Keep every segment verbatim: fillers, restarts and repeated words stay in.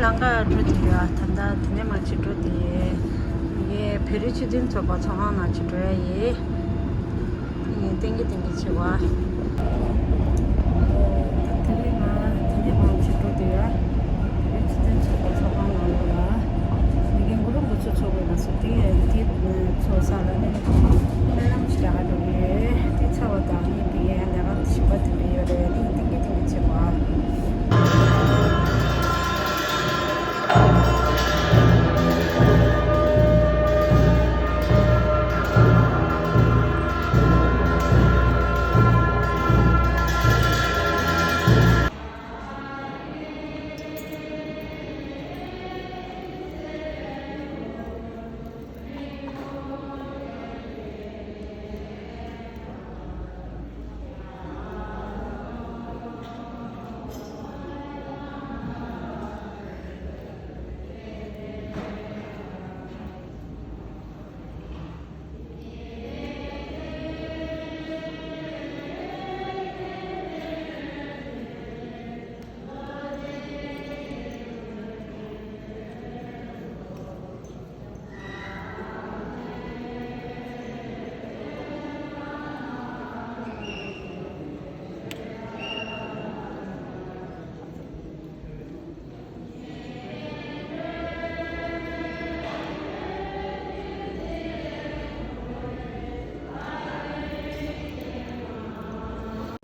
ལམ་ཁ་འགྲོ་དུས་ཡ། ད་ལྟ་དེ་ནས་མར་ཅིག་འགྲོ་དུས་ངས་བོད་རིགས་སྤྱི་མཐུན་ཚོགས་པ་ཚོགས་ཁང་ནང་ཅིག་འགྲོ་ཡ་ཡིན། ངས་ཏན་གྱི་ཏན་གྱི་བྱེད་པ། དེ་རིང་ང་དེ་ནས་མར་ཅིག་འགྲོ་དུས་ཡ། བོད་རིགས་སྤྱི་མཐུན་ཚོགས་པ་ཚོགས་ཁང་ནང་ལ་མི་རྒན་གུ་རུ་མགོ་ཚོ་ཚོགས་པའི་ང་ཚོ་དེ་དེ་ཚོགས་ས་ལ་ནི་སྨོན་ལམ་ཞིག་རྒྱག་ག་འགྲོ་གི་ཡོད། དེ་ཚར་བ་དང་ནི་དེ་ཡན་ལས་ཀ་ཞིབ་པ་དེ་འདྲ་ཡོད་རེད། དེ་ཏིང་ཏིང་ཏིང་བྱེད་པ།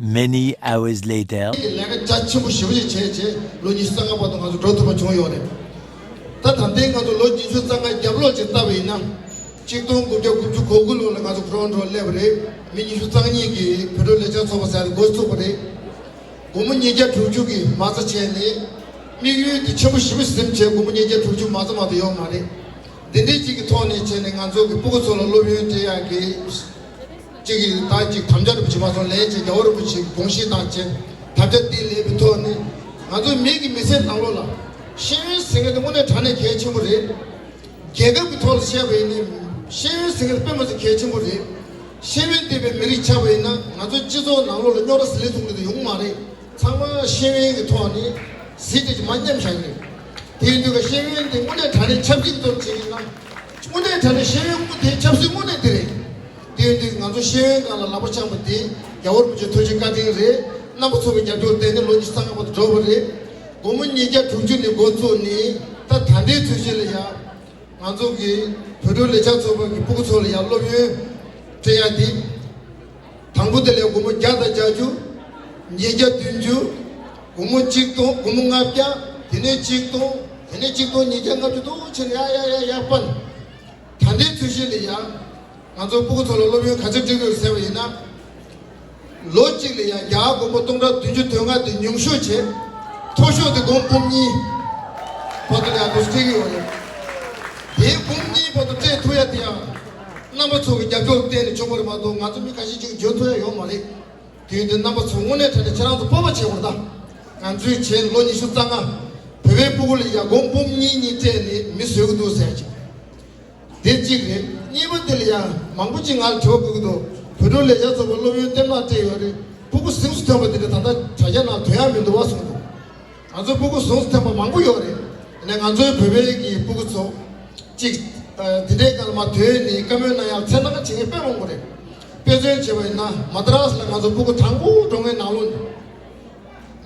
Many hours later. ལས་ཀ་རྒྱ་ཆེན་པོ་ཞེ་པོ་ཞིག་བྱས་རྗེས་ལོ་ཉི་ཤུ་རྩ་ལྔ་བར་དུ་ང་ཚོ་འགྲོ་ཐུབ་པ་བྱུང་ཡོད་རེད། ད་ད་ལྟའི་ང་ཚོ་ལོ་ཉི་ཤུ་རྩ་ལྔ་རྒྱབ་ལོགས་ཅིག་བལྟ་བ་ཡིན་ན། ཆིག་སྟོང་དགུ་བརྒྱ་དགུ་བཅུ་གོ་དགུ་ལོ་ལ་ང་ཚོ་ཊོ་རོན་ཊོ་སླེབས་པ་རེད། མི་ཉི་ཤུ་རྩ་གཉིས་ཀྱིས་བོད་ཕྲུག་ལེགས་སྦྱར་ཚོགས་པ་ཟེར་ཡ་འགོ་བཙུགས་པ་རེད། སྒོར་མོ་ཉིས་བརྒྱ་དྲུག་ཅུ་གིས་མ་རྩ་བྱས་ནས། དམིགས་ཡུལ་དེ་ཆེན་པོ་ཞེ་པོ་ཟིན་བྱས་སྒོར་མོ་ཉིས་བརྒྱ་དྲུག་ཅུ་མ་རྩ་མ་གཏོགས་ཡོད་མ་རེད། འདི་འདྲའི་ཅིག་གི་ཐོག་ནས་བྱས་ནས་ང་ཚོ་གི་སྤུ་གུ་ཚོ་ལ་སློབ་ཡོན་སྤྲད་ཡག་གི་ཅིག་གི་ད་ཅིག་དམ་བཅའ་རུ་བྱེད་མ་སོང་། ལན་ཅིག་རྒྱལ་བ་རིན་པོ་ཆེ་གི་དགོངས་གཞི་དང་བཅས་དམ་བཅའ་འདི་ལེན་པའི་ཐོག་ནས་ང་ཚོ་མི་གི་མི་ཚེ་ནང་ལོགས་ལ་ཤེས་ཡོན་ཟེར་མཁན་དེ་དངོས་གནས་དྲང་གནས་གལ་ཆེན་པོ་རེད། རྒྱལ་ཁབ་ཀྱི་ཐོག་ལ་བཤད་པ་ཡིན་ན་ཤེས་ཡོན་ཟེར་མཁན་དེ་དཔེ་མི་སྲིད་གལ་ཆེན་པོ་རེད། ཤེས་ཡོན་ལྡན་པའི་མི་རིགས་ཆགས་པ་ཡིན་ན་ང་ཚོ་སྤྱི་ཚོགས་ནང་ལོགས་ལ་རྙོག་དྲ་ཟི་ལི་ཐུང་ལི་དེ་ཡོང་གི་མ་རེད། ཚང་མ་ཤེས་ཡོན་གྱི་ཐོག་ནས་ཟི་དེ་ཅིག་མར་མཉམ་བཞག་གི་རེད། དེ་ཡིན་དུས་ཀ་ཤེས་ཡོན་དེ་དངོས་གནས་དྲང་གནས་ཆབ་སྲིད་ཀྱི་ཐོག་བྱེད་ཀྱི་ཡིན་ན། དངོས་གནས་དྲང་གནས་ཤེས་ཡོན་དངོས་དེ་ཆབ་སྲིད་དངོས་གནས་དེ་རེད། དེ་ཡིན་དུས་ང་ཚོ་ཤེས་ཡོན་སྒང་ལ་ལག་པ་འཆང་པ་དེ་རྒྱལ་བ་རིན་པོ་ཆེ་ཐུགས་རྗེ་བཀའ་དྲིན་རེད། རྣམ་པ་ཚོ་གི་རྒྱབ་སྐྱོར་དེ་ནི་ལོ་ཉི་ཤུ་རྩ་ལྔ་བར་དུ་འགྲོ་བ་རེད། སྒོར་མོ་ཉིས་བརྒྱ་དྲུག་ཅུ་ནས་འགོ་བཙུགས་ནས་ད་ད་ལྟའི་དུས་ཚོད་ལ་ཡ། ང་ཚོ་གི་བོད་ཕྲུག་ལེགས་སྦྱར་ཚོགས་པ་གི་སྤུ་གུ་ཚོ་ལ་ཡང་སློབ་ཡོན་སྤྲད་ཡ་དེ། དང་པོ་དེ་ལས་སྒོར་མོ་བརྒྱ་དང་བརྒྱད་ཅུ། ཉིས་བརྒྱ་བདུན་ཅུ། སྒོར་མོ་གཅིག་སྟོང་། སྒོར་མོ་ལྔ་བརྒྱ། དེ་ནས་གཅིག་སྟོང་། དེ་ནས་གཅིག་སྟོང་ཉིས་བརྒྱ་ལྔ་བཅུ་དུ་ཕྱིན། ཡ་ཡ་ཡ་ཡ་པན། ད་ལྟའི་ཚོད་གཞི་ལ་ཡ། ང་ཚོ་སྤུ་གུ་ཚོ་ལ་སློབ་ཡོན་ག་ཚོད་སྤྲད་ཀྱི་ཡོད་ཟེར་བ་ཡིན་ན། ལོ་གཅིག་ལ་ཡང་རྒྱ་སྒོར་མོ་སྟོང་ཕྲག་བདུན་ཅུ་དོན་ལྔ་དེ་ཉུང་ཤོས་བྱས། མཐོ་ཤོས་དེ་སྒོར་འབུམ་གཉིས་བར་དུ་ཡང་འདུག་སྤྲད་ཀྱི་ཡོད་རེད། དེའི་འབུམ་གཉིས་བར་དུ་སྤྲད་ཐུབ་ཡ་དེ་ཡང་རྣམ་པ་ཚོ་གི་རྒྱབ་སྐྱོར་བརྟེན་ནས་བྱུང་བ་རེད་མ་གཏོགས་ང་ཚོ་མི་ཁ་ཤས་ཅིག་འཇོན་ཐུབ་ཡ་ཡོད་མ་རེད། དེ་ཡིན་དུས་རྣམ་པ་ཚོ་དངོས་གནས་དྲང་གནས་ཁྱེད་རང་ཚོ་སྤོབས་པ་བྱེད་དགོས་རེད་ད། ང་ཚོས་བྱས་ལོ་ཉི་ཤུ་རྩ་ལྔ་བོད་པའི་སྤུ་གུ་ལ་ཡ་སྒོར་འབུམ་གཉིས་གཉིས་སྤྲད་ནས་མི་བཟོས་ཀྱི་འདུག་ཟེར་ཅིག་དེ་གཅིག་རེད། གཉིས་པ་དེ་ལ་ཡང་མང་པོ་ཅིག་ང་ལ་དྲི་བ་བཀོད་ཀྱི་འདུག་བོད་ཕྲུག་ལེགས་སྦྱར་ཚོགས་པ་སློབ་ཡོན་ལྟེ་བ་སྤྲད་ཡོད་རེད། སྤུ་གུ་ཟུངས་སུ་ཐོན་པ་དེ་འདྲ་ད་ལྟ་དྲ་རྒྱ་ནང་ཐོན་ཡ་མི་འདུག་བ་གསུངས་འདུག་ང་ཚོའི་སྤུ་གུ་ཟུངས་སུ་ཐོན་པ་མང་པོ་ཡོད་རེད། ཡིན་ནའི་ང་ཚོའི་བོད་པའི་གི་སྤུ་གུ་ཚོ་གཅིག་འདི་འདྲའི་སྒང་ལ་མ་ཐོན་ནས་བཀའ་མོལ་གནང་ཡ་འཚེར་སྣང་བྱེད་མཁན་དཔེ་མང་པོ་རེད། དཔེ་མཚོན་བྱས་པ་ཡིན་ན་མ་ཏྲ་སི་ལ་ང་ཚོ་སྤུ་གུ་དང་པོ་འགྲོ་མཁན་ནང་ལོགས་ནས།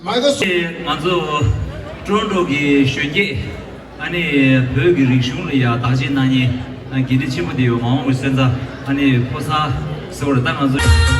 མ་ག་སུ། ང་ཚོ་ཀྲོན་ཀྲོ་གི་གཞོན་སྐྱེས། ཨ་ནི་བོད་ཀྱི་རིག་གཞུང་ལ་ཡ་བདག་གཅེས་གནང་མཁན་འགན་འཁྲི་ཆེན་པོ་དེ་ཡོད། མ་འོངས་པའི་སོན་རྩ་ཨ་ནི་ཕོ་གསར་ཟེར་བ་རེད་ད་ང་ཚོ།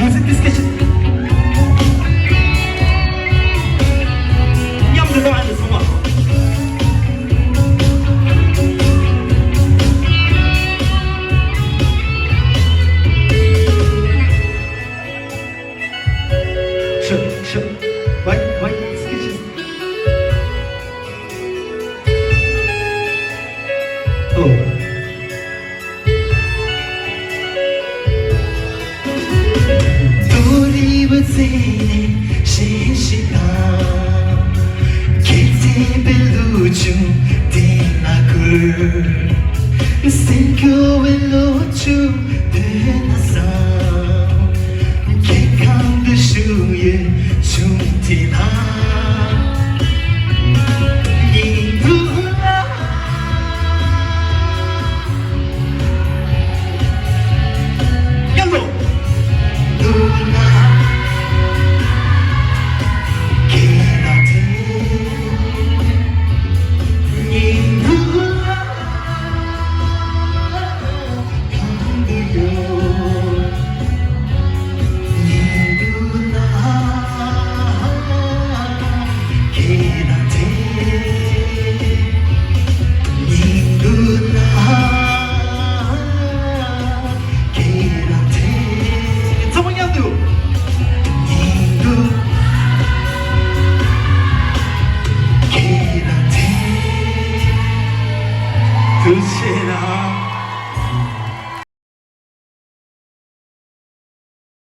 Music discussion. མཉམ་དུ་བློ་ཨ་ནི་སོང་བ། ཤ་ཤ། བའི་བའི། discussion། ཨོ། ཚང་མ་མཉམ་དུ། ཐུགས་རྗེ་གནང་།